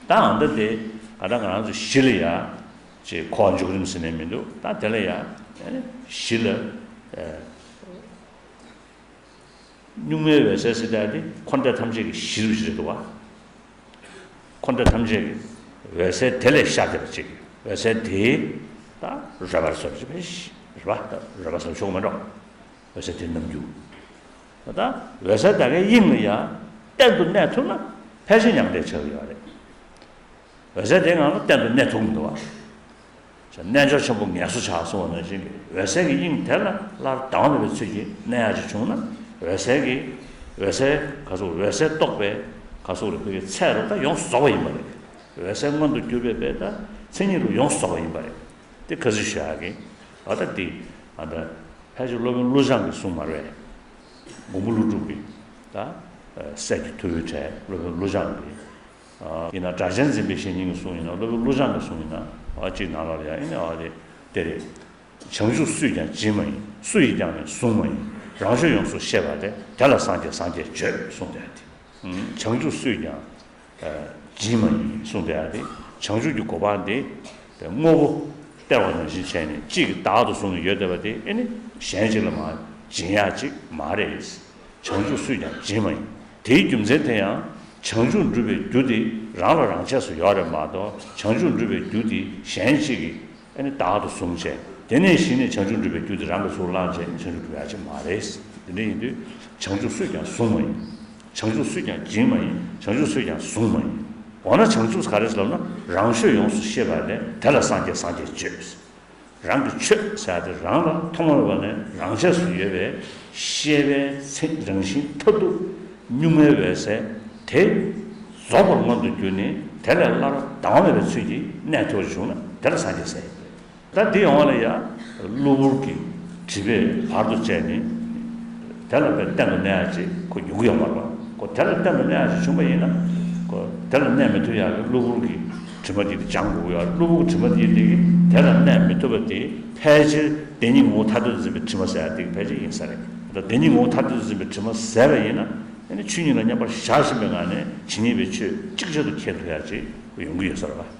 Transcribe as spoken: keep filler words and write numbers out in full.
ད་ཨ་འདི་དེ་ག་ད་ང་རང་ཚོ་གཞི་ལ་ཡ་ཅེས་ཁོག་འཇུག་རིམ་ཟེར་ནས་མི་འདུག་ད་དེ་ལ་ཡ་གཞི་ལ། གཉུག་མའི་འོད་གསལ་ཟེར་ཡ་དེ་འཁོར་འདས་ཐམས་ཅད་ཀྱི་གཞི་རུ་བཞག་འདུག་བ། འཁོར་འདས་ཐམས་ཅད་ཀྱི་འོད་གསལ་དེ་ལས་ཤར་བསྡད་པ་ཅིག་འོད་གསལ་དེའི་ད་རོལ་པར་བཟོ་བྱེད་པའི་གཞི་རེད་བ། ད་རོལ་པ་བཟོ་ཆོག་མ་འགྲོ། འོད་གསལ་དེའི་རྣམ་འགྱུར། ད་འོད་གསལ་དེ་གའི་དབྱིངས་ལ་ཡང་གཏན་དུ་གནས་ཐུབ་ན་ཕལ་ཆེར་མྱང་འདས་ཆགས་ཀྱི་ཡོད་རེད། འོད་གསལ་དེའི་ངང་ལ་གཏན་དུ་གནས་ཐུབ་མི་འདུག་བ། རྣལ་འབྱོར་ཆེན་པོ་ངལ་གསོ་བྱ་གསུངས་པ་ནང་བཞིན་གྱི་འོད་གསལ་གྱི་དབྱིངས་དེ་ལ་སླར་ལྡང་བ་མེད་པའི་ཚུལ་གྱིས་གནས་ཡག་ཅིག་བྱུང་ན། འོད་གསལ་གྱི་འོད་གསལ་ག་ཚོད་འོད་གསལ་རྟོགས་པའི་ག་ཚོད་རེད། ཁོ་གི་ཚད་རུ་ད་ཡོངས་སུ་རྫོགས་པ་ཡིན་པ་རེད། འོད་གསལ་མངོན་དུ་གྱུར་པའི་པའི་ད་མཚན་ཉིད་རུ་ཡོངས་སུ་རྫོགས་པ་ཡིན་པ་རེད། དེ་ཁ་ཚིག་ཞུ་ཡག་གི་ཨ་ད་འདི་ཨ་ད་ཕལ་ཆེར་སློབ་དཔོན་ཀླུ་བྱང་གིས་གསུངས་མ་རེད། མགོན་པོ་ཀླུ་སྒྲུབ་ཀྱིས་ད་སྲས་ཀྱི་ཐུ་བོའི་གྲས་སློབ་དཔོན་ཀླུ་བྱང་གིས། ཡིན་ན་སྒྲ་གཅན་འཛིན་པའི་བཤེས་གཉེན་གྱི་གསུང་ཡིན་ན། སློབ་དཔོན་ཀླུ་བྱང་གི་གསུང་ཡིན་ན། ཨ་གཅིག་ནང་ལ་ཡང་ཡིན་ན་ཨ་དེ་དེ་རེད། བྱང་ཆུབ་སུས་ཀྱང་བྱིན་མ་ཡིན། སུ་ཡིས་ཀྱང་ནི་བཟུང་མ་ཡིན། རང་ཆོས་ཡོངས་སུ་ཤེས་པ་དེ། དེ་ལ་སངས་རྒྱས་སངས་རྒྱས་བརྗོད་གསུངས་ཏེ་དེ། བྱང་ཆུབ་སུས་ཀྱང་བྱིན་མ་ཡིན་གསུངས་ཏེ་ཨ་དེ། བྱང་ཆུབ་ཀྱི་གོ་འཕང་དེ་དངོས་པོ་སྟེར་བ་ནང་བཞིན་བྱས་ནས་གཅིག་གིས་བདག་ཏུ་བཟུང་ནས་ཡོད་བསྡད་པ་དེ་ཨེ་ནི་གཞན་གཅིག་ལ་མ་བྱིན་ཡག་ཅིག་མ་རེད། བྱང་ཆུབ་སུས་ཀྱང་བྱིན་མ་ཡིན། དེའི་རྒྱུ་མཚན་དེ་ཡང་བྱང་ཆུབ་འགྲུབ་པའི་རྒྱུ་དེ་རང་ལ་རང་ཆས་སུ་ཡོད་རེད་མ་གཏོགས། བྱང་ཆུབ་འགྲུབ་པའི་རྒྱུ་དེ་གཞན་གཅིག་གིས་ཨ་ནི་བདག་ཏུ་བཟུང་བྱས། དེ་ནས་གཞི་ནས་བྱང་ཆུབ་འགྲུབ་པའི་རྒྱུ་དེ་རང་གིས་ཚུར་བླངས་བྱས་བྱང་ཆུབ་འགྲུབ་ཡག་ཅིག་མ་རེད། དེ་འདྲ་ཡིན་དུས་བྱང་ཆུབ་སུས་ཀྱང་བཟུང་མ་ཡིན། བྱང་ཆུབ་སུས་ཀྱང་བྱིན་མ་ཡིན། བྱང་ཆུབ་སུས་ཀྱང་བཟུང་མ་ཡིན། འོ་ན་བྱང་ཆུབ་ག་རེ་ཟེར་ལབ་ན། རང་ཆོས་ཡོངས་སུ་ཤེས་པ་ལས། དེ་ལ་སངས་རྒྱས་སངས་རྒྱས་བརྗོད། རང་གི་ཆོས་ཟེར་ཡ་དེ་རང་ལ་ཐོག་མ་མེད་པ་ནས་རང་ཆས་སུ་ཡོད་པའི་ཤེས་པའི་མཚན་རང་བཞིན་མཐར་ཐུག་གཉུག་མའི་འོད་གསལ་དེ་རྫོགས་པར་མངོན་དུ་གྱུར་ནས། དེ་ལས་སླར་ལྡང་བ་མེད་པའི་ཚུལ་གྱིས་གནས་ཐུབ་པ་བྱུང་ན་དེ་ལ་སངས་རྒྱས་ཟེར། ད་འདི་ཡོང་བ་ལ་ཡང་གློ་བུར་གྱི་དྲི་མས་བར་དུ་བཅད་ནས། དེ་ལ་དཔེ་གཏན་དུ་གནས་ཡག་ཅིག་ཁོ་ཡོང་གི་ཡོད་མ་རེད་པ། ཁོ་དེ་ལ་གཏན་དུ་གནས་ཡག་ཅིག་བྱུང་པ་ཡིན་ན། ཁོ་དེ་ལ་གནས་མི་ཐུབ་ཡག་གི་གློ་བུར་གྱི་དྲི་མ་དེ་དེ་སྦྱང་དགོས་ཀྱི་ཡོད། གློ་བུར་གྱི་དྲི་མ་དེ་དེ་གི་དེ་ལ་གནས་མི་ཐུབ་པ་དེ་ཕལ་ཆེར་བདེན་གཉིས་ངོ་བོ་ཐ་དད་དུ་འཛིན་པའི་དྲི་མ་ཟེར་ཡག་དེ་གི་ཕལ་ཆེར་ཡིན་ས་རེད། ད་བདེན་གཉིས་ངོ་བོ་ཐ་དད་དུ་འཛིན་པའི་དྲི་མ་ཟད་པ་ཡིན་ན། ཨ་ནི་ཆོས་ཉིད་ལ་མཉམ་པར་བཞག་བཞིན་པའི་ངང་ནས་ཇི་སྙེད་པའི་ཆོས་ཅིག་ཅར་དུ་མཁྱེན་ཐུབ་ཡག་ཅིག་ཡོང་གི་ཡོད་ས་རེད་པ།